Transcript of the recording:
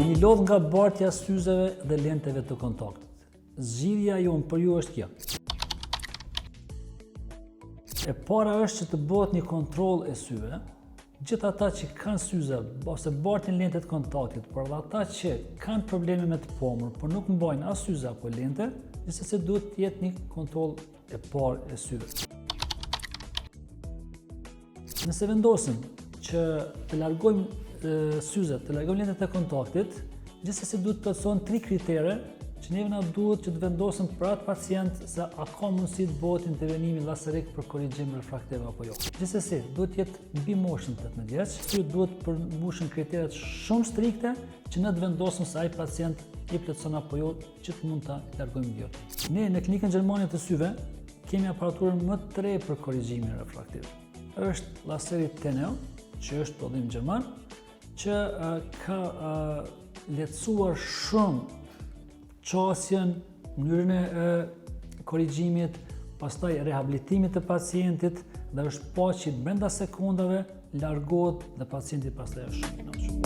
Jeni lodhë nga bartja e syzeve dhe lenteve të kontaktit. Zgjidhja jonë për ju është kjo. E para është që të bëhet një kontroll e syve. Gjithë ata që kanë syze ose bartin lente të kontaktit, por edhe ata që kanë probleme me të pamur, por nuk mbajnë as syze apo lente, gjithsesi duhet të jetë një kontroll e parë e syve. Nëse vendosim që të largojmë syzet, të largojmë lentet e kontaktit, gjithsesi duhet të plotësohen tri kritere që neve na duhet që të vendosim për atë pacient se a ka mundësi të bëhet intervenimi laserik për korrigjim refraktiv apo jo. Gjithsesi, duhet të jetë mbi moshën 18 vjeç, sytë duhet të përmbushin kriteret shumë strikte që ne të vendosim se ai pacient i plotëson apo jo që të mund ta largojmë dioptrinë. Ne në klinikën gjermane të syve kemi aparaturën më të re për korrigjimin refraktiv. Është laseri Teneo, që është prodhim gjerman, që ka lehtësuar shumë qasjen, mënyrën e korrigjimit, pastaj rehabilitimit të pacientit dhe është pa që brenda sekondave largohet dhe pacienti pastaj është shumë i kënaqur.